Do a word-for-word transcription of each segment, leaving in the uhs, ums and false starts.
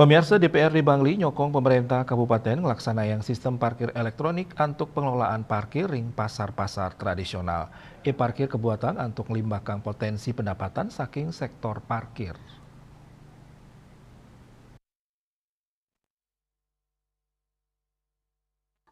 Pemirsa, D P R D Bangli nyokong pemerintah kabupaten ngelaksanayang sistem parkir elektronik antuk pengelolaan parkir ring pasar-pasar tradisional. E-parkir kebuatang antuk nglimbakang potensi pendapatan saking sektor parkir.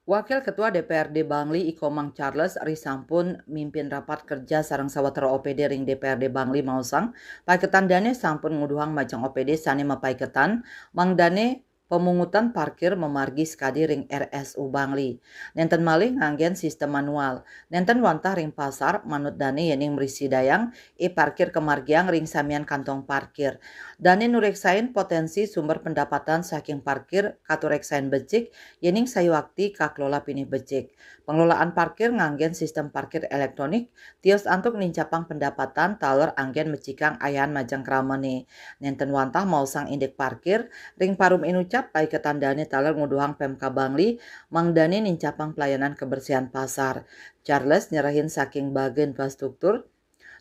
Wakil Ketua D P R D Bangli Ikomang Charles risampun mimpin rapat kerja sareng sawetara O P D ring D P R D Bangli maosang, paiketan dane sampun nguduhang majeng O P D sane mapaiketan, mangdane pemungutan parkir mamargi sakadi ring R S U Bangli. Nenten malih nganggen sistem manual. Nenten wantah ring pasar manut dane yening mrisidayang e-parkir kamargiang ring samian kantong parkir. Dane nureksain potensi sumber pendapatan saking parkir katureksain becik yening sayuakti kakelola pinih becik. Pengelolaan parkir nganggen sistem parkir elektronik tios antuk nincapang pendapatan taler anggen mecikang ayan majeng kramane. Nenten wantah maosang indik parkir ring parum inucap paiketan dane taler nguduhang Pemkab Bangli mangdane nincapang pelayanan kebersihan pasar. Charles nyerahin saking baga infrastruktur,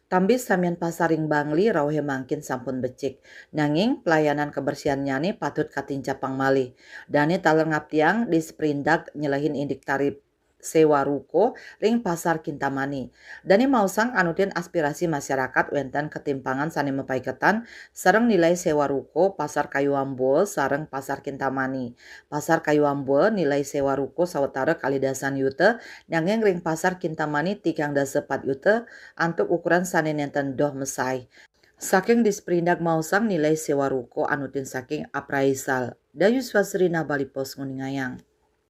tambis samian pasar ring Bangli rauhe mangkin sampun becik. Nanging pelayanan kebersihannyane patut katincapang malih. Dane taler ngaptiang Disperindag nyelehin indik tarip sewa ruko ring Pasar Kintamani. Dane maosang anutin aspirasi masyarakat wenten ketimpangan sane mapaiketan sareng nilai sewa ruko Pasar Kayu Ambua sareng Pasar Kintamani. Pasar Kayu Ambua nilai sewa ruko sawetara kalih dasan yuta, nanging ring Pasar Kintamani tigang dasa pat yuta antuk ukuran sane nenten doh mesai. Saking Disperindag maosang nilai sewa ruko anutin saking appraisal. Dayu Swasrina Bali Post nguningayang.